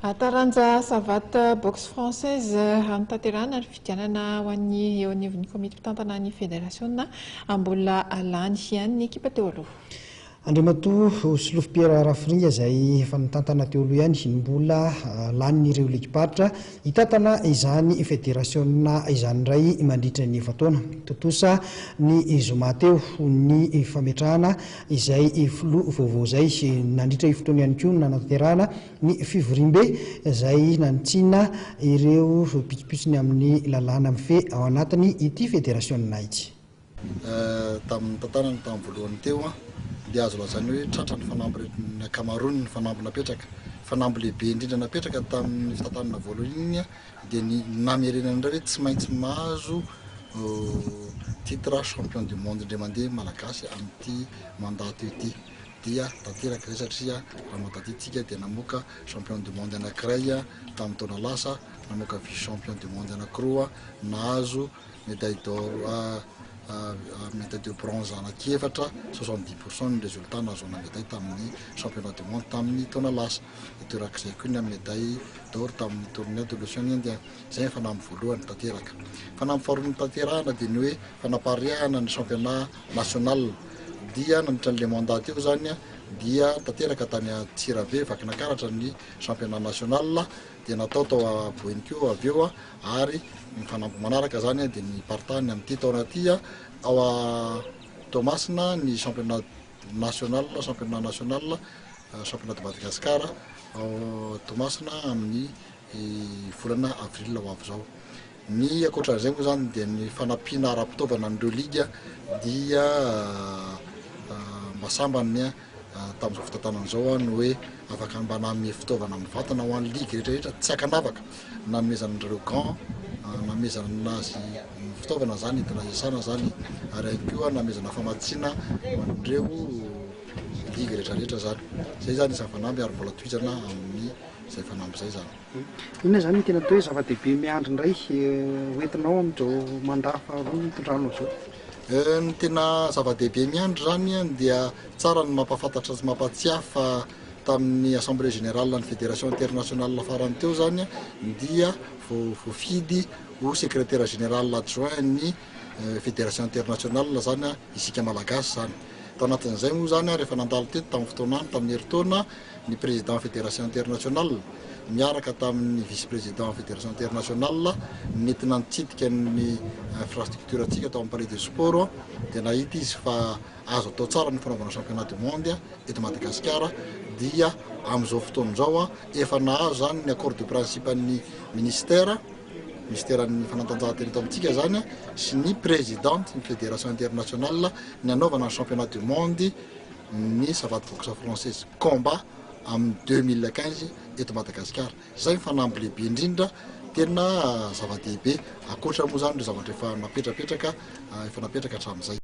Taranja savate boxe française, hanatanterahana ny fifidianana ho an'ny eo anivon'ny komity mpitantana ny federasiona. Mbola lany ihany ny ekipa teo aloha. Andriamatoa Solofo Pierre Rafiringa, izay efa nitantana teo aloha ihany, mbola lanin'ireo ligim-paritra hitantana izany federasiona izany indray mandritra ny 4 taona. Tontosa ny zoma teo ny fametrahana izay filoha vaovao izay. Nandritra io fotoana ihany koa nanatanterahana ny fivoriambe izay nanitsiana ireo pitsopitsony amin'ny lalàna mifehy ao anatiny ity federasiona ity. Tamin'ny tantanany tamin'ny voalohany teo dia azo lazany hoe tratra ny fanamby, ny ankamaroany ny fanamby napetraka. Fanamby lehibe indrindra napetraka tamin'ny fitantanana voalohany iny dia ny namerenana indray hoe tsy maintsy mahazo titre champion du monde indray mandeha malagasy amin'ity mandat teo ity. Dia tanteraka izay, satria raha mahatadiditsika dia namoaka champion du monde anankiray tamin'ny taona lasa, namoaka vice champion du monde anankiroa, nahazo médaille d'or, médaille de bronze anankiefatra, 70 % ny résultat nahazoana médaille tamin'ny championnat du monde tamin'ny taona lasa. Torak'izay koa ny médaille d'or tamin'ny tournoi de l'Océan Indien. Zay ny fanamby voalohany tanteraka. Fanamby faharoa ny tanterahana dia ny hoe fanapariahana ny championnat national. Dia nandritra n'le mandat teo zany dia tanteraka tany Antsirabe, Vakinankaratra ny championnat national, dia natao tao Boeny koa avy eo. Ary ny fanamby manaraka zany dia ny partany amin'ity taona ty ao Toamasina ny championnat national, championnat national, championnat de Madagascar ao Toamasina amin'ny volana avril ho avy zao. Ny ankoatran'izay moa zany dia ny fanampiana ara-pitaovana an'ireo liga. Dia mba sambany tamin'izao fitantanana zao ny hoe afaka mba nanome fitaovana mivantana ho an'ny ligue rehetrarehetra tsy ankanavaka, nanomezan'ireo gant, nanomezana azy fitaovana zany entina iasana zany, ary ihany koa nanomezana famatsiana ho an'ireo ligue rehetrarehetra zany. Zay zany isan'ny fanamby ary mbola tohizana amin'ny zay fanamby zay zany. Inona zany ny tena atao hoe zava-dehibe miandry indray hoentinao amin'izao mandat faharoa hitondranao zao? Ny tena zava-dehibe miandry zany dia tsara ny mampahafantatra sy mampatsiahy fa tamin'ny assemblée générale ny fédération internationale farany teo zany dia voafidy ho secrétaire général adjoint ny fédération internationale zany isika malagasy zany. Tao anatin'izay moa zany, rehefa nandalo teto tamin'ny fotoanany tamin'ny herintaona ny président fédération internationale miaraka tamin'ny vice président fédération internationale, nentina nitsidika ny infrastructure atsika tao amin'ny palais de sport, dia nahita izy fa azo atao tsara ny fanaovana championnat du monde eto Madagasikara. Dia amin'izao fotoana izao efa nahazo zany ny accord de principe ny ministère ny fanatanjahantena eto amintsika zany sy ny présidente ny fédération internationale ny anaovana ny championnat du monde ny savate boxe française combat amin'ny 2015 eto Madagasikara. Zay ny fanamby lehibe indrindra tena zava-dehibe, akoatra moa zany reo zavatra efa napetrapetraka, efa napetraka hatramin'izay.